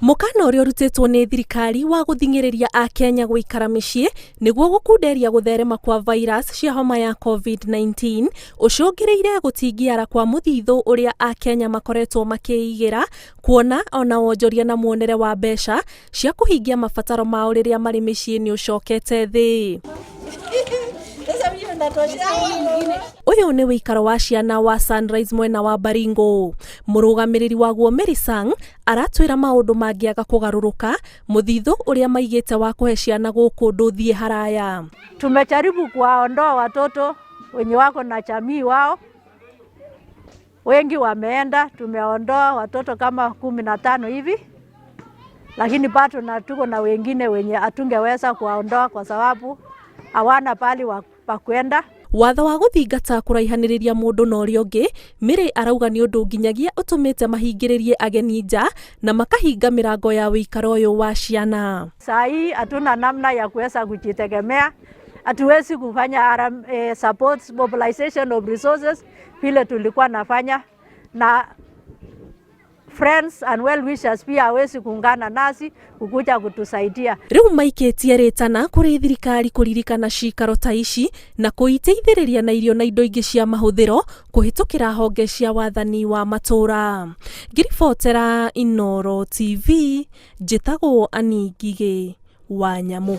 Mũkana ũrĩa ũrutĩtwo nĩ thirikari wa gũthing'ĩrĩria Akenya gũikara mĩciĩ nĩguo gũkunderia gũtherema kwa virus cia homa ya COVID-19 ũcũngĩrĩire gũtingiara kwa mũthithũ ũrĩa Akenya makoretwo makĩigĩra kuona ona wonjoria na muonere wa mbeca cia kũhingia mabataro mao rĩrĩa marĩ mĩciĩ nĩ ũcokete thĩ. Ũyũ nĩ wĩikaro wa ciana wa Sunrise mwena wa Baringo. Mũrũgamĩrĩri waguo Mary Sang aratwĩra maũndũ mangĩaga kũgarũrũka mũthithũ ũrĩa maigĩte wa kũhe ciana gũkũ ndũthiĩ haraya. Tumejaribu kuwaondoa watoto wenye wako na jamii wao, wengi wameenda. Tumeondoa watoto kama 15 hivi, lakini bado na tuko na wengine wenye hatungeweza kuwaondoa kwa sababu hawana pali pa kwenda. Watho wa gũthingata kũraihanĩrĩria mũndũ na ũrĩa ũngĩ, Mary arauga nĩ ũndũ nginyagia ũtũmĩte mahingĩrĩrie ageni nja na makahinga mĩrango ya wĩikaro ũyũ wa ciana. Saa hii hatuna namna ya kuweza kujitegemea, hatuwezi kufanya support mobilization of resources vile tulikuwa nafanya, na friends and well wishers pia hawezi kuungana nasi kukuja kutusaidia. Rĩu maikĩtie rĩtana kũrĩ thirikari kũririkana cikaro ta ici na kũiteithĩrĩria na irio na indo ingĩ cia mahũthĩro kũhĩtũkĩra honge cia wathani wa matũũra. Ngĩribotera Inooro TV, njĩtagwo Annie Ngigĩ wa Nyamũ.